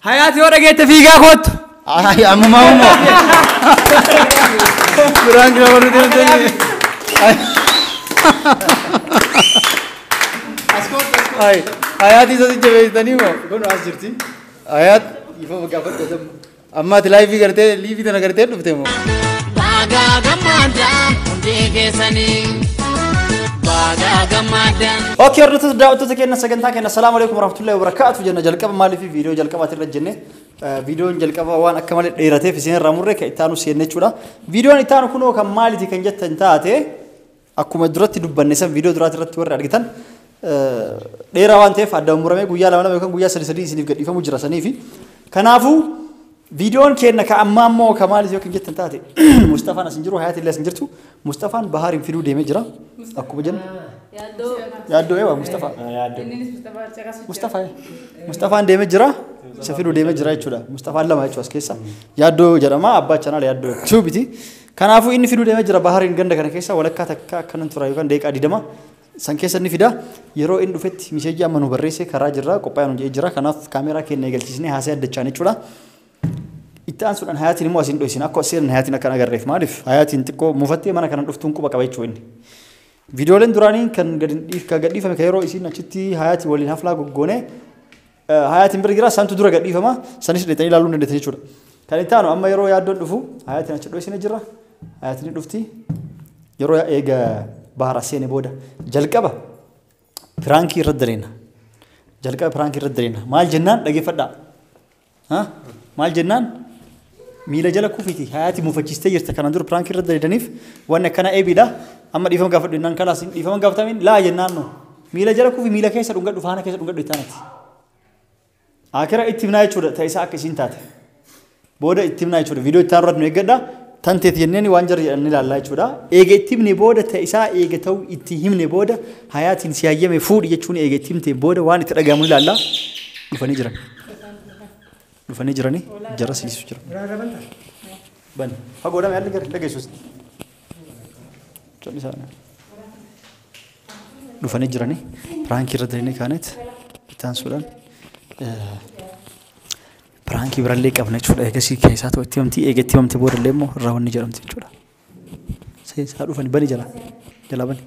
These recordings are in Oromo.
Hayaati yoo dhageette fiigaa kootu. Ay, ammumaa immoo. Prank nama nuti hojjenne. Ay, Hayaati isa si jabeessitanii moo? Kun as jirti. Hayaat, Ifama gaafadhu. amma ati laayifii gartee liifii tana gartee dhufte moo? Bagaa gammaddaan hundi keessanii. Bagaa gammaddaan. Okay, hordoftoota daawwattoota keenya sagantaa keenya assalaamu alaikum warahmatullahi wabarakatuh jenna jalqaba maaliif viidiyoo jalqabaati irra jenne viidiyoon jalqaba waan akka malee dheerateef isin irraa murre kan itti aanu seenne jechuudha. Viidiyoon itti aanu kunoo kan maaliiti kan jettan taate akkuma duratti dubbanne san viidiyoo duraati irratti warri argitan dheeraa waan ta'eef addaan muramee guyyaa lama lama yookaan guyyaa sadi sadii isiniif gadhiifamu jira saniifi. Kanaafuu viidiyoon keenya ka ammaa immoo ka maaliiti yookaan jettan taate Mustafaan as hin jiru, Hayaati illee as hin jirtu. Mustafaan Bahaariin fiduu deemee jira. Akkuma jennu. Yaaddoo eewa Mustafaa. Mustafaa. Mustafaan deemee jira. Isa fiduu deemee jira jechuudha. Mustafaan lama jechuudha as keessa. Yaaddoo jedhama abbaa chanaala yaaddoo tuubiti. Kanaafuu inni fiduu deemee jira Bahaariin ganda kana keessa walakkaa takka akkanan tura yookaan daqiiqaa 20 san keessa inni fida. Yeroo inni dhufetti miseejii amma nu barreesse karaa jirra qophaa'ee nu jedhee jira. Kanaaf kaameeraa keenya eegalchiisnee haasee addachaan jechuudha. Itti aansuudhaan Hayaatiin immoo asiin dho'isin akka seenan Hayaatiin akka agarreef maaliif Hayaatiin xiqqoo mufattee mana kana dhuftuun quba qaba jechuudha inni. Viidiyooleen duraanii kan gadhiifame kan yeroo isiin achitti Hayaatii waliin haflaa goggoone Hayaatiin bira jira santu dura gadhiifama sanis dheetanii ilaaluu hin dandeettan jechuudha. Kan itti aanu amma yeroo yaaddoon dhufu Hayaatiin achi dho'isine jira. Hayaatiin ni dhufti yeroo eega Bahar seene booda jalqaba piraankii irra daleena. Jalqaba piraankii irra daleena. Maal jennaan dhageeffadhaa. Maal jennaan miila jala kufiiti Hayaati mufachiistee jirta kanaan dura piraankii irra daleedaniif wanni akkana eebiidha. Amma dhiifama gaafadhu jennaan kalaas dhiifama gaafatamiin laa jennaan no. Miila jala kufi miila keessa dhungadhu faana keessa dhungadhu ittaanati. Akira itti himnaa jechuudha ta'e isaa akka isiin taate. Booda itti himnaa jechuudha viidiyoo itti aanu irratti nu eeggadha. Tanteet jenneen waan jarri jedhan ni ilaallaa jechuudha. Eega itti himne booda ta'e isaa eega ta'u itti himne booda Hayaatiin si hayyame fuudhi jechuun eega itti himte booda waan itti dhagahamu ni ilaallaa. Dhufanii jiran. Dhufanii jiranii jara siisu jira. Bani. Fagoodhaan yaalli gara dhageessus. Dhufanii jiranii piraankii irra dalanii kaanet itti aansuudhaan piraankii birallee qabna jechuudha. Eegasii keessaa ta'u itti himamti eega itti himamte boodallee immoo irraa wanni jedhamti jechuudha. Seensaa dhufanii bani jala jala bani.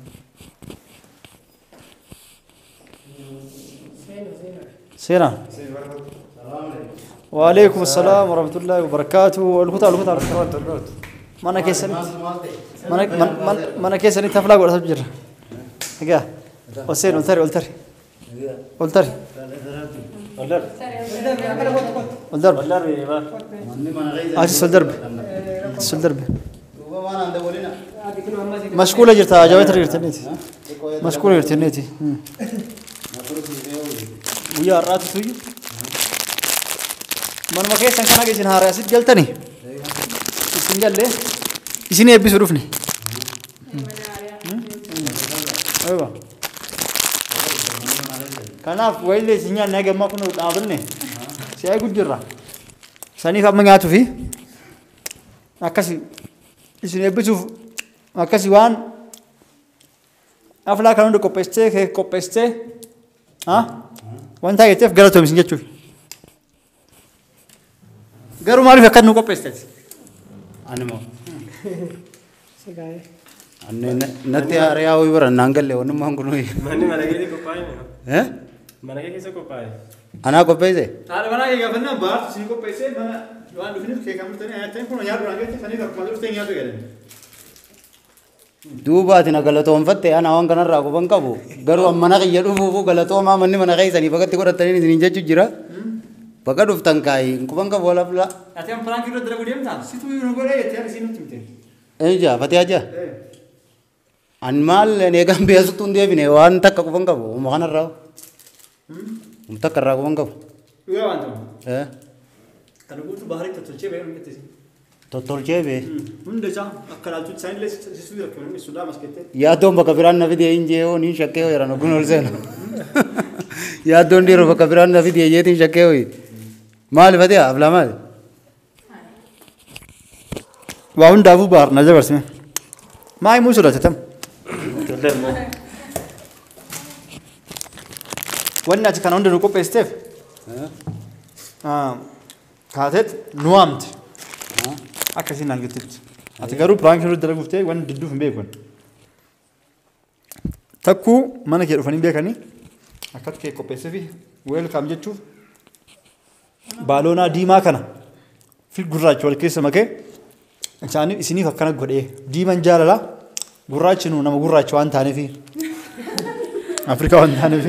Seenaa. وعليكم السلام ورحمة الله وبركاته. الكتاب الكتاب. mana keessanitti mana keessanitti haflaa godhatu jira. Egaa ol seeni ol tari ol tari ol tari ol darbi asis ol darbi asis ol darbi. Mashkuula jirta ajaa'ibaa jirtaniiti. Mashkuula jirtaniiti. Guyyaa har'aatu tuyyu. Manuma keessan kana isin haaraa asitti galtanii. Isin galle isin eebbisuu dhufne. Aywa. Kanaaf wayillee isin nyaanne haga ammaa kun dhaabanne si eegu jirra. Saniif amma nyaatuu fi akkasi isin eebbisuuf akkasi waan aflaa kan hunda qopheessitee keek qopheessitee wanta jetteef galatoomi isin jechuuf. Garuu maaliif akkas nu qopheessite? Ani moo? Ani natti hariyaa wayii bara naan galle wannummaan kun hoyi. Manni mana keessa qophaa'e moo? Eh? Mana kee keessa qophaa'e. Anaa qopheesse? Haadha manaa kee gaafannaan baartu sii qopheessee mana waan dhufiniif kee kan murtanii ayyaatanii kun nyaatu naan jette saniif akkuma dhuftee nyaatu jedhan. Duuba ati na galatoonfatte ana waan kanarraa quban qabu garuu mana kiyya dhufuufuu galatoomaa manni mana keessanii bakkatti godhatanii isiniin jechuu jira. Bakka dhuftan kaayi quban qabu walafla. Ati amma piraankii irra dalaguu deemtaa? Situ nu godhee jettee ani siin nutti himte. Eenyu Fatee Ajaa? An maal eegaan beesutti hin deebine waan takka quban qabu uma kanarraa. Uma takka irraa quban qabu. Dhugaa waan ta'u. Kana guutuu Baharii tottolchee ba'ee nu jette. Tottolchee ba'e. Hunda isaa akka ilaaltutti isaanillee sisuu jira kun inni sudaa maskettee. Yaaddoon bakka biraan na fidee hin jee niin shakkee ho'i jedhan ogguun ol seenu. Yaaddoon dhiiroo bakka biraan na fidee jeetiin shakkee ho'i. Maali Fatee aflaa maali? Waa hundaafuu Bahar na dabarsime. Maa himuu sodaate tam? Wanni ati kana hunda nu qopheessiteef Kaateet nu waamte. Akkasiin naan jettetti. Ati garuu piraank irratti dalaguuf ta'e waan didduuf hin beeku. Takkuu mana kee dhufanii beekanii akkatti kee qopheessee fi weelkaam jechuuf baaloonaa diimaa kana fi gurraacha wal keessa makee isaaniif isiniif akkana godhee diiman jaalala gurraachi nu nama gurraacha waan taaneef Afrikaa waan taaneef.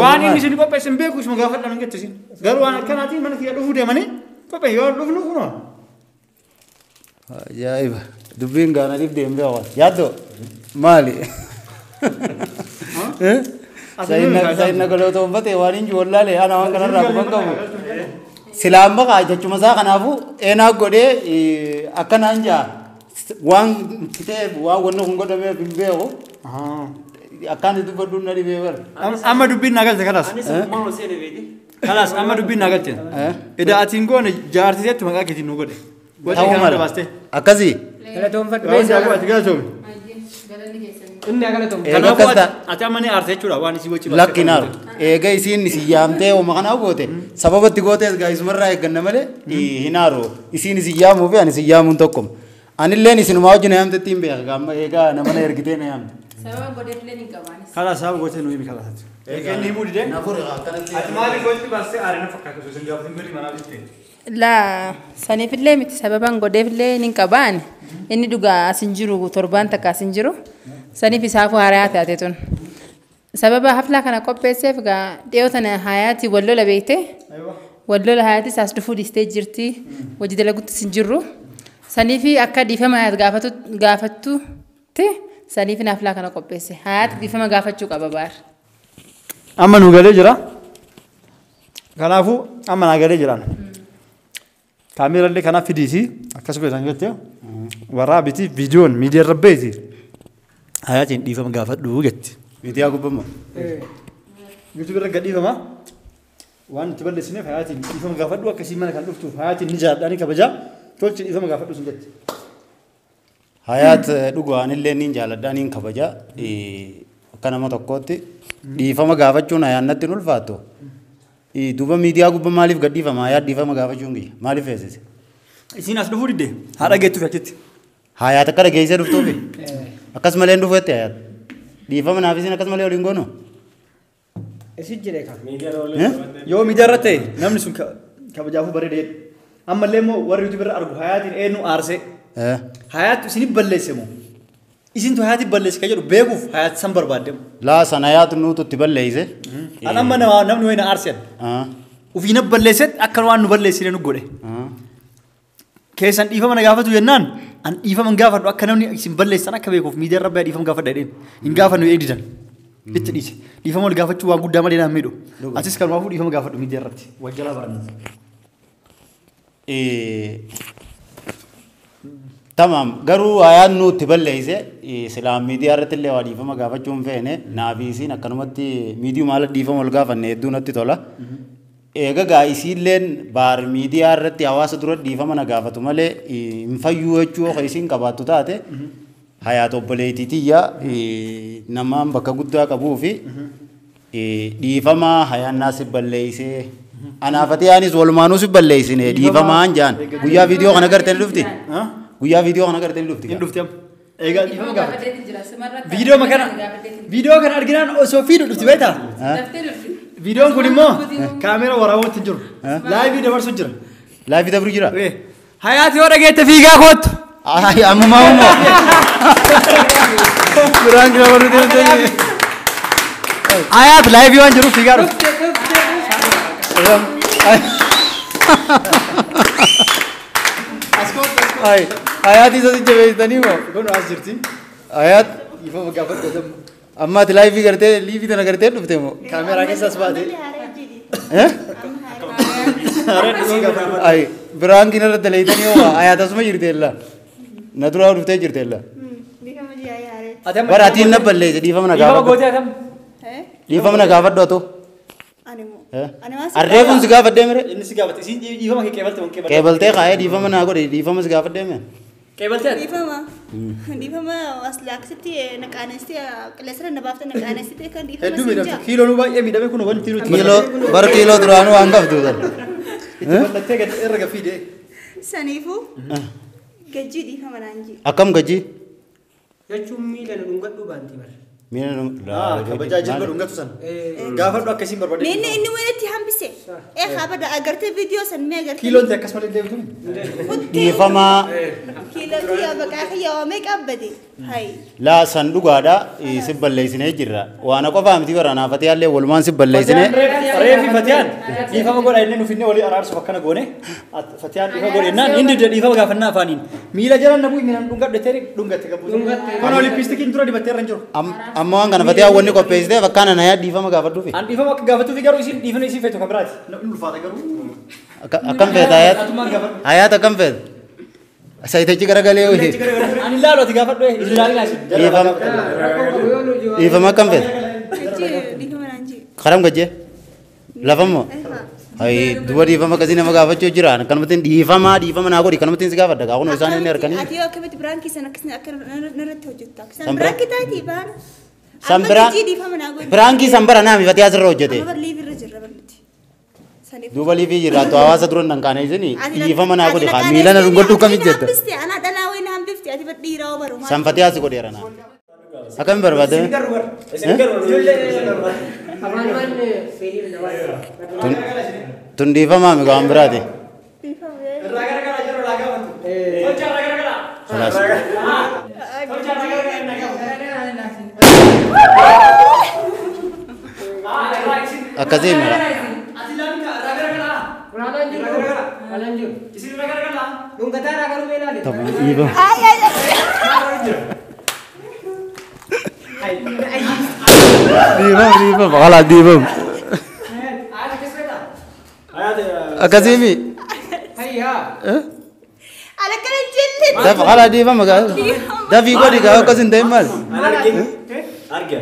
Waan inni isin qopheesse hin beeku isuma gaafadhaan hin jettu isin. Garuu waan akkanaatiin mana kiyya dhufuu deemanii qophee yoo dhufnu kunoo. Ajaa'iba. Dubbiin gaananiif deemtee hawaasa. Yaaddoo maali? Saayinna galatoonfate waan hin wallaalee ana waan kanarraa quban qabu. Silaan baqa jechuma isaa kanaafuu eenaa godhee akkanaan jaa waan ta'eef waan wanni kun godhameef hin beeku. Akkaan itti dubbadhuun na dhibee bara. Amma dubbiin naa galte kalaas. Kalaas amma dubbiin naa galte. Ida atiin goone jaartiseetti maqaa keetiin nu godhe. Ta'uu mala. Akkasii. Galatoonfadhu. Ati galatoomi. Inni haa galatoomu. Eega akkas ta'a. Ati amma ni aarte jechuudha waan isii wajjin. Lakkinaaru. Eega isiin isin yaamtee hooma kanaa goote sababa itti gootees gaa isumarraa eegganna malee hin aaru. Isiin isin yaamuu fi ani isin yaamuun tokkuma. Anilleen isinumaa wajjin yaamtetti hin beeka gaamma eegaa nama na ergitee na yaamte. Sababa godheefillee hin qabaanis. Kalaas sababa gootee nu himi kalaas. Eega inni himuu didee. Ati maaliif gochi baastee aare na fakkaata osoo isin gaafatin birrii manaa bitte. Laa saniifillee miti sababan godheefillee hin qabaan. Inni dhugaa as hin jiru torbaan takka as hin jiru. Saniif isaafuu haaraa taate tun. Sababa haflaa kana qopheesseef gaa dhiyoo tana hayaati wallola beekte. Wallola hayaati isaas dhufuu dhiistee jirti. Hojii dalaguttis hin jirru. Saniifi akka dhiifama hayaat gaafattutti saniif haflaa kana qopheesse. Hayaat dhiifama gaafachuu qaba baar. Amma nu galee jira. Kanaafuu amma naa galee jiraan. Kaameerallee kanaaf fidiisi akkas godhan jettee waraabiti viidiyoon miidiyaa irra beeti. Hayaatiin dhiifama gaafadhu jetti. Miidiyaa gubbamma. Yuutuub irra gadhiifama. Waan itti balleessineef hayaatiin dhiifama gaafadhu akkasii mana kan dhuftuuf hayaatiin ni jaalladha ni kabajaa tolchi dhiifama gaafadhu sun jetti. Hayaat dhugaa anillee niin jaalladha niin kabaja. Akka nama tokkootti dhiifama gaafachuun hayaannatti hin ulfaattu. Duuba miidiyaa gubbaa maaliif gadhiifama? Hayaat dhiifama gaafachuun kiyya maaliif feesise? Isiin as dhufuu didde haadha geettuuf achitti. Hayaat akka dhageessee dhuftuufi? Akkas malee hin dhufu jette hayaat. Dhiifama naaf isiin akkas malee waliin goonu? Isin jedhee kan. Yoo miidiyaa irra ta'e namni sun kabajaafuu bareeda jedhu. Ammallee immoo warri yuutuub irra argu hayaatiin eenyu aarsee. Hayaat isinif balleesse moo? Isintu hayaatiin balleesse kan jedhu beekuuf hayaat san barbaadde. Laa sana hayaatu nuutu itti balleesse. An amma namni wayina aarseen. Ufii na balleessetti akka waan nu balleessine nu godhe. Keessan dhiifama na gaafatu jennaan an dhiifama hin gaafadhu akka namni isin balleessan akka beekuuf miidiyaa irra baay'ee dhiifama gaafadha jedheen. Hin gaafannu eegdidan. Itti dhiise. Dhiifama wal gaafachuu waan guddaa malee naan miidhu. Atis kanumaafuu dhiifama gaafadhu miidiyaa irratti. Wal jalaa baranna. Tamaam garuu hayaan nuutti balleesse silaan miidiyaa irratti illee waa dhiifama gaafachuu hin feene naafi isiin akkanumatti miidiyuma haala dhiifama wal gaafanne hedduu natti tola. Eega gaa isiilleen baar miidiyaa irratti hawaasa dura dhiifama na gaafatu malee hin fayyuu jechuu yoo isiin qabaattu taate hayaat obboleettii tiyya namaan bakka guddaa qabuu fi dhiifama hayaannaa si balleessee anaafatee anis walumaanuu si balleessine dhiifamaan jaan guyyaa viidiyoo kana gartee dhufti. Guyyaa viidiyoo kana gartee dhufti. Hin dhufti amma. Egaa dhiifama gaafate. Viidiyoo kana arginaan osoo fiidu dhufti beektaa? Viidiyoon kun immoo kaameera waraabuutti hin jiru. Laayivii dabarsuu jira. Laayivii dabarsuu jira? Hayaati yoo dhageette fiigaa kootu. Ammumaa ammoo. Biraan jira warri deemtanii. Hayaat laayivii waan jiruuf fiigaa dhufti. Hayaat isa si jabeessitanii moo? Kun as jirti. Hayaat Dhiifama gaafadhu. amma ati laayivii gartee liivii tana gartee dhufte moo? Kaameeraa keessaas baate. Ay biraan kina irra daleeytanii hoo hayaat asuma jirteella. Na duraa dhuftee jirteella. Bara atiin na balleesse dhiifama na Dhiifama gaafadhu. gootee atam. Dhiifama na gaafadhu atoo. Arree kun si gaafadhee mire? Inni si gaafate. Isiin dhiifama kee qeebalte moo qeebalte? Qeebaltee kaayee dhiifama naa godhe dhiifama si gaafadhee mire? Qeebaltee ati? Dhiifama. Dhiifama as laaksitti naqaanessi qilleensarra na baafte naqaanessi kan dhiifama Hedduu siin miidhamte. jaa. Kiiloo nu baay'ee miidhame kun wanti nuti Kiiloo bara kiiloo duraanuu waan qabdu tan. Itti bal'attee gad irra gafiidee. Saniifuu gajjii dhiifama naan jee. Akkam gajjii? Jechuun miila nu dhungadhuu baanti bara. Miila nu. Kabajaa jilba dhungatu san. Gaafadhu akkasiin barbaade. Inni inni walitti hambise. Ee habada agartee viidiyoo san mee agartee. Kiiloon ta'e akkasumallee deebitu. Dhiifama Kiiloo kiyya baqaa kiyya waamee qabbate. Hayi. laa san dhugaadha si balleessinee jirra. Waan qofaa miti bara naafatee allee walumaan si balleessinee. Reefi Fatiyaan dhiifama godha inni nuuf inni walii araarsuuf akkana goone. Fatiyaan dhiifama godhe jennaan inni didde dhiifama gaafannaa afaaniin. Miila jala na bu'i miilaan dhungadhe ta'e dhungatte gabbuu. Kun lipistikiin dura dibattee irra hin jiru. Amma waan kana Fatiyaan wanni qopheessiteef akkaan ana yaa dhiifama gaafadhuufi. An dhiifama akka gaafatuufi garuu isin dhiifama isin feetu kan biraati. Inni ulfaata garuu. Akkam feeta hayaat? Atumaan gaafadhu. Hayaat akkam feeta? Sayitachi garagalee hoyi. Ani ilaalu ati gaafadhu isin ilaalina isin. Dhiifama dhiifama akkam feeta? Gajjii dhiifama naan jee. Karam gajjee? Lafammoo? Hayi duba dhiifama akkasii nama gaafachuu jira. Akkanumatti dhiifama dhiifama naa godhi akkanumatti si gaafadha. Gaa kunoo isaan inni harkanii. Ati yoo akkamitti biraankii san akkasii akka narratti hojjetta. San San biraa- biraankii taatii baana. San biraa- Amma gajjii dhiifama naa godhi. Biraankii san bara naami Fatiyaa sirra hojjete. Amma bar liivii irra jirra bar nuti. Saniif. Duuba liifii jiraattu hawaasa dura nan kaane isin dhiifama naa godhi haa miila na dhungadhu dhungadhu akkamit jetta. Hambiste anaa dhalaa wayii na hambifte ati bar dhiiraa baru. San Fatiyaa si godheera naa. Akkami barbaadame? Isin garuu Afaan waan feehiif na waan. Tun dhiifamaa mi waan biraati. Irraa garagaraa jiru laa gaafatu. Tolcha irraa garagaraa. Khalaas. Tolcha irraa garagaraa inni gaafatu. Akkasii mira. Ati ilaalika irraa garagaraa. Alaan jiru. Alaan jiru. Isin irraa garagaraa. Dhungataa irraa garuu mee ilaali. Dhiifama. Ay ay ay. Dhiifama dhiifama khalaas dhiifama. Akkasii mi? Hayyaa. Ala kana jelle. Dafa khalaas dhiifama gaa. Dafii godhi gaa akkas hin ta'in maal? Arge.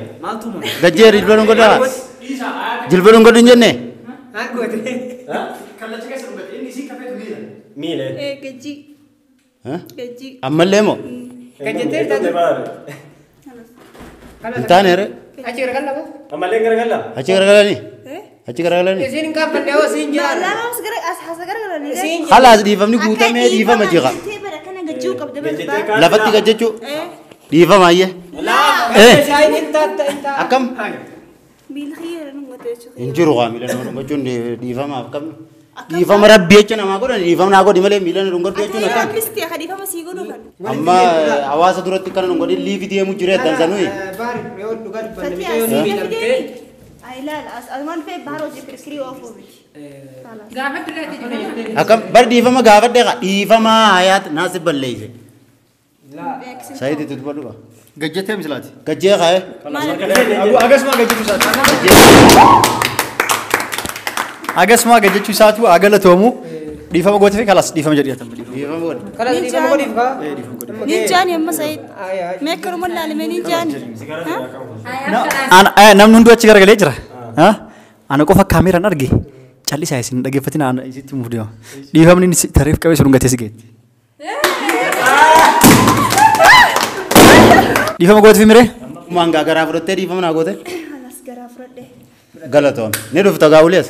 Gajjee jilba dhungadhaa. Jilba dhungadhu hin jenne? Maal goote? Kallacha keessa dhungate inni isin kafeetu miila. Miila. Ee gajjii gajjii. Ammallee moo? Gajjettee taatu. Hin taane ree? Achi garagala moo? Ammallee garagala. Achi garagalanii? Achi garagalanii? Isiin hin kaaffanne hoo siin jaa. Lama gara as hasa garagalanii. Isiin Khalaas dhiifamni guutamee dhiifama jiqa. Jettee bara kana gajjuu qabda Gajjettee bara. kaan- Lafatti gajjechuu Ee dhiifama ayyee. Shaayiin hin taatta hin taatta. Akkam? miila kiyya dhungate jechuudha. Hin jiru gaa miila nama dhungachuun dhiifamaaf akkam? Dhiifama rabbi jecha namaa godhan dhiifama naa godhi malee miila na dhungadhu Ati jechuun yoo akkam? hambiste ka dhiifama sii godhu kan. Amma hawaasa duratti kana dhungadhin liifi deemu jira jettan sanuyi. Baari yoo dhugaa dubbanne Fatii miti yoo as ni siif miidhamte. deemi. Ay ilaala as waan fe'e bahar hojii kirkirii oofuu miti. Gaafa duraatti jiru. Akkam bar dhiifama gaafadhe gaa dhiifama hayaat naa si balleeyse. Saayiti tutu dhuga. Gajjettee mislaati. Gajjee kaa'e. Akkasuma gajjechuu isaati. Akkasuma gajjechuu isaatu agalatoomu dhiifama gootee fi kalaas dhiifama jedhee atan. Dhiifama godhi. Kalas dhiifama godhiif kaa. Niin jaani amma sayid. Mee akkanuma ilaalime niin jaani. Namni hunduu achi garagalee jira. Ana qofa kaameraan arge callisaa isin dhaggeeffatina ana isitti himuuf deema. Dhiifamni inni tareef qabee sun dhungatee si geetti. Dhiifama gooteef miree? Waan gaa garaa fudhattee dhiifama naa goote. Alas garaa fudhadhe. Galatoon. Ni dhufta gaa ulees.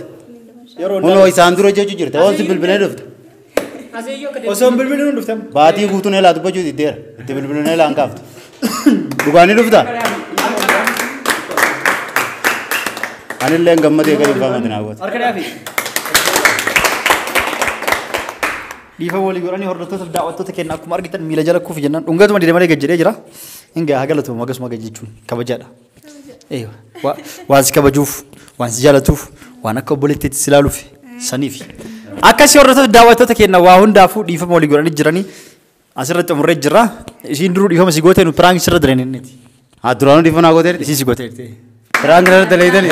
Yeroo Kunoo isaan dura jechuu jirte. Oon si bilbilee dhufta. Asiyyoo akka Osoo hin bilbilin dhufte. Baatii guutuun eelaa dubbachuu diddeera. Itti bilbiluun eelaa hin kaaftu. Dhugaa ni dhufta? Anillee gammadee gadi dhiifamati naa goote. Harka dhaafi. Dhiifama walii godhanii hordoftoota daawwattoota keenya akkuma argitan miila jala kuufi jennaan dhungatuma dide malee gad jedhee jira. Hingaa haa galatomu akkasuma gad jechuun kabajaadha. Eewa waan si kabajuuf waan si jaalatuuf waan akka obboleettiitti si ilaaluuf saniif. Akkasii hordoftoota daawwattoota keenya waa hundaafuu dhiifama walii godhanii jiranii asirratti xumurree jirra. Isiin duruu dhiifama si goote nu piraank sirra direen inniiti. Haa duraanuu dhiifama naa gooteerti. Isiin si gooteerti. Piraank irra daleeytani.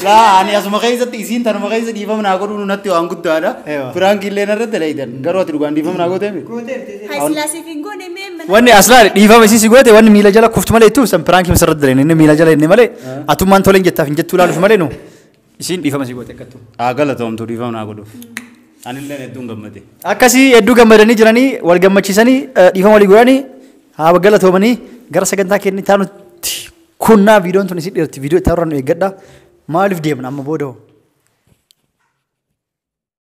Laa ani asuma keessatti isiin tanuma keessa dhiifama naa godhuun natti waan guddaadha. Eewa. Piraank illee narra daleeytan. Garuu ati dhugaan dhiifama naa gooteemi. Hai silaasiif hin goone mee mana. Wanni aslaali dhiifama isiin si goote wanni miila jala kuftu malee ittuu san piraankii sirra direen inni miila jala inni malee atummaan toleen jettaaf hin jettuu ilaaluuf malee nu isiin dhiifama si goote akkattu. Haa galatoomtu dhiifama naa godhuuf. Anillee hedduun gammade. Akkasii hedduu gammadanii jiranii wal gammachiisanii dhiifama walii godhanii haa galatoomanii gara sagantaa keenya itti aanutti kunnaa. Viidiyoon tun isin dheerti, viidiyoo itti aanurraa nu eeggadha. Maaliif deemna amma booda hoo?